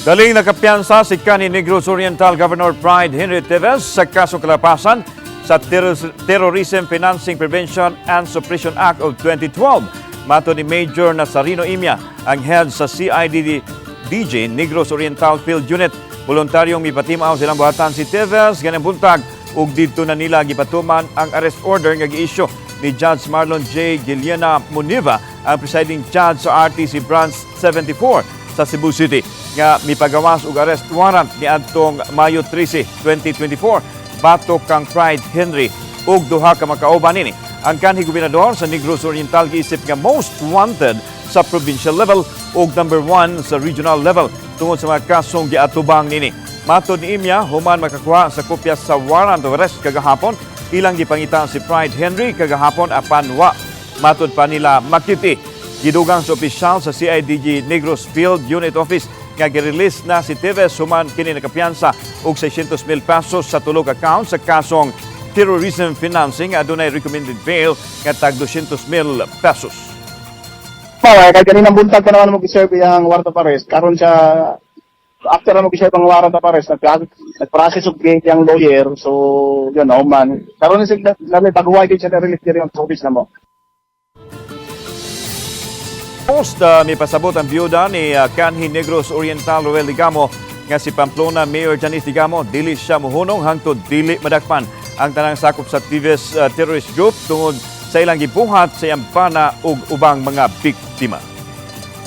Daling nakapiyansa si kanhi Negros Oriental Governor Pryde Henry Teves sa kaso kalapasan sa Terrorism Financing Prevention and Suppression Act of 2012. Matod ni Major Nazareno Imia, ang head sa CIDD DJ Negros Oriental Field Unit. Voluntaryong mipatimaw silang buhatan si Teves ganing buntag ug didto na nila gipatuman ang arrest order nga gi-issue ni Judge Marlon J. Giliana Muniva, ang presiding judge sa RTC Branch 74 sa Cebu City, nga mipagawas og arrest warrant niadtong Mayo 13, 2024 batok kang Pryde Henry ug duha ka makauban nini. Ang kanhi gobernador sa Negros Oriental giisip nga most wanted sa provincial level ug number 1 sa regional level tungod sa mga kasong giatubang nini. Matod ni Imia, human makakuha sa kopya sa warrant of arrest kagahapon, ilang gipangita si Pryde Henry kagahapon apan wa matod pa nila makiti. Gidugang sa opisyal sa CIDG Negros Field Unit Office nga gi-release na si Teves human kini nakapiyansa og 600 mil pesos sa tulo ka count sa kasong terrorism financing. Adunay recommended bail nga tag 200 mil pesos. Pa, kay kaninang buntag pa naman mo giserve ang warrant of arrest. Karon siya, after na mo giserve ang warrant of arrest, nag-process og bail ang lawyer. So, yun, no, man. Karon siya na baguhay gid siya na-release diri ang office na mo. Post, may pasabot ang biyuda ni kanhi Negros Oriental Roel Degamo nga si Pamplona Mayor Janice Degamo, dili siya muhunong hangtod dili madakpan ang tanang sakop sa Teves terrorist group tungod sa ilang gibuhat sa iyang bana ug ubang mga biktima.